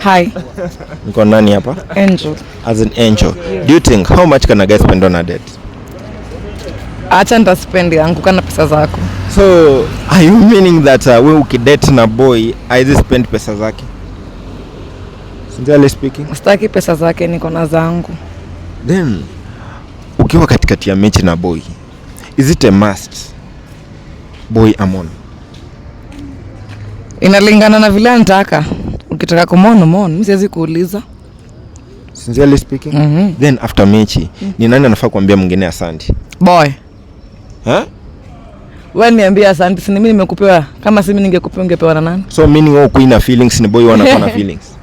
Hi. Niko nani hapa? Angel. As an angel. Do you think how much can a guy spend on a date? Acha nitaspend yangu kana pesa zako. So, are you meaning that we ukidate na boy haizi spend pesa zake? Sincerely speaking. Sitaki pesa zake, niko na zangu. Then ukiwa katikati ya mechi na boy, is it a must boy amon? Inalingana na vile anataka. Ukitaka kumon mon, mimi siwezi kuuliza. Sincerely speaking. Then after mechi, ni nani anafaa kuambia mwingine asante? Boy, Huh? wewe niambie asante, si mimi nimekupewa. Kama si mimi ningekupewa ungepewa na nani? So meaning wewe ukuwa na feelings, ni boy wanakuwa na feelings.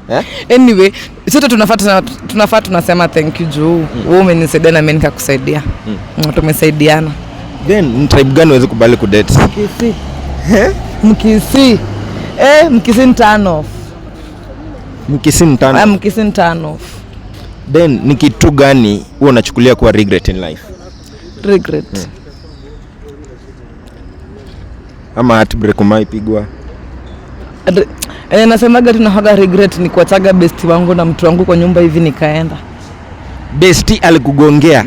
Eh? Anyway, sote tunafaa tunasema thank you juu wewe umenisaidia na mimi nikakusaidia. Tumesaidiana. Then ni tribe gani uweze kubali kudate? Mkisii. Mkisii. Eh, Mkisii ni turn off. Mkisii ni turn Ah, off. Mkisii ni turn off. Then ni kitu gani huwa unachukulia kuwa regret in life? Regret. Ama heartbreak umaipigwa? Nasemaga tunahaga regret ni kuachaga besti wangu na mtu wangu kwa nyumba hivi nikaenda. Besti alikugongea.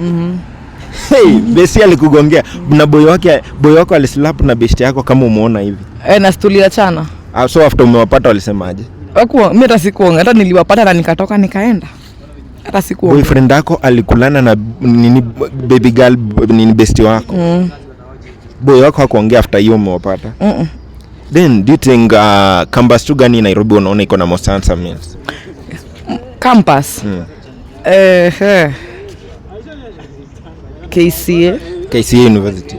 Hey, besti alikugongea na boy wake, boy wako alislap na besti yako kama umeona hivi. Eh, na tuliachana. Ah, so after umewapata walisemaje? Hakuwa mimi hata sikuonga, hata niliwapata na nikatoka nikaenda. Hata sikuonga. Boyfriend yako alikulana na nini, baby girl nini, besti wako. Boy wako hakuongea after hiyo umewapata? Mm. Then do you think campus tu gani Nairobi unaona iko na most handsome males? Campus. Eh, eh. KCA. KCA University.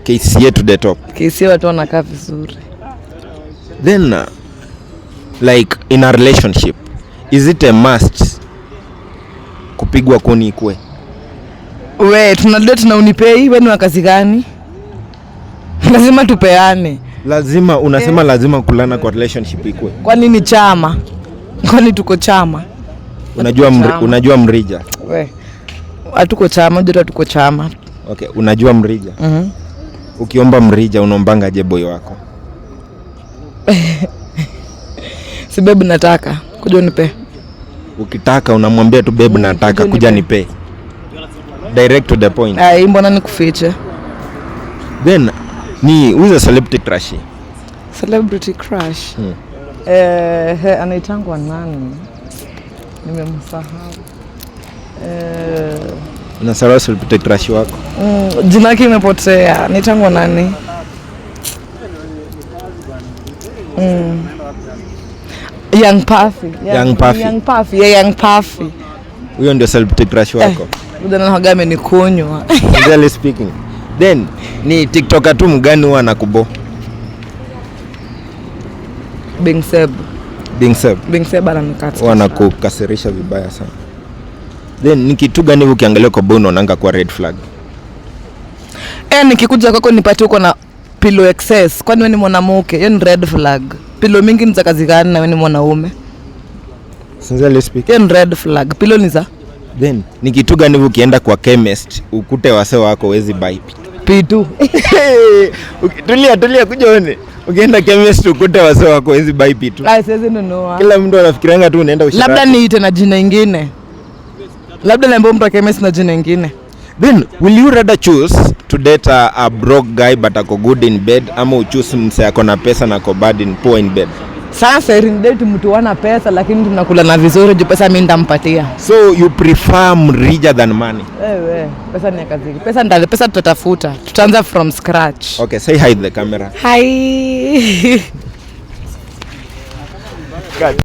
KCA to the top. KCA watu wanakaa vizuri. Then like in a relationship, is it a must kupigwa kuni ikue? We, tuna date na unipei, we ni wa kazi gani? Lazima tupeane. Lazima unasema lazima kulana kwa relationship ikue. Kwani ni chama? Kwani tuko chama? Unajua Chama. Unajua mrija? We. Hatuko chama, unajua hatuko chama. Okay, unajua mrija? Mhm. Ukiomba mrija unaombanga je boy wako? Si babe nataka. Kuja unipe. Ukitaka unamwambia tu babe nataka kuja kuja nipe. Direct to the point. Ai, mbona nikufiche? Then ni who is a celebrity crush? Celebrity crush. Eh, he, anaitangwa nani? Nimemsahau. Eh, Unasahau celebrity crush wako? Jina yake imepotea. Anaitangwa nani? Young Puffy. Young Puffy. Young Puffy. Yeah, Young Puffy. Huyo ndio celebrity crush wako? Udana haga amenikunywa. Sincerely speaking. Then ni TikToker tu mgani huwa anakubo? Bing Seb. Bing Seb. Bing Seb ananikata. Huwa anakukasirisha vibaya sana. Then ni kitu gani ukiangalia kwa boy unaonanga kwa red flag? Eh, nikikuja kwako nipate uko na pillow excess. Kwani wewe ni mwanamke? Hiyo ni red flag. Pillow mingi ni za kazi gani na wewe ni mwanaume? Sincerely speaking. Hiyo ni red flag. Pillow ni za Then ni kitu gani ukienda kwa chemist ukute wase wako wezi buy? P2. Tulia tulia, kuja one. Ukienda chemist ukute wase wako wezi buy P2. Ai, siwezi nunua. Kila mtu anafikirianga tu unaenda usharati. Labda niite na jina ingine. Labda niambie mtu wa chemist na jina ingine. Then will you rather choose to date a broke guy but ako good in bed, ama uchoose mse ako na pesa na ako bad in poor in bed? Sasa date mtu wana pesa lakini tunakula na vizuri juu pesa mimi nitampatia. So you prefer mrija than money? Wewe, pesa ni ya kazi. Pesa tutatafuta. Tutaanza from scratch. Okay, say hi to the camera. Hi. Cut.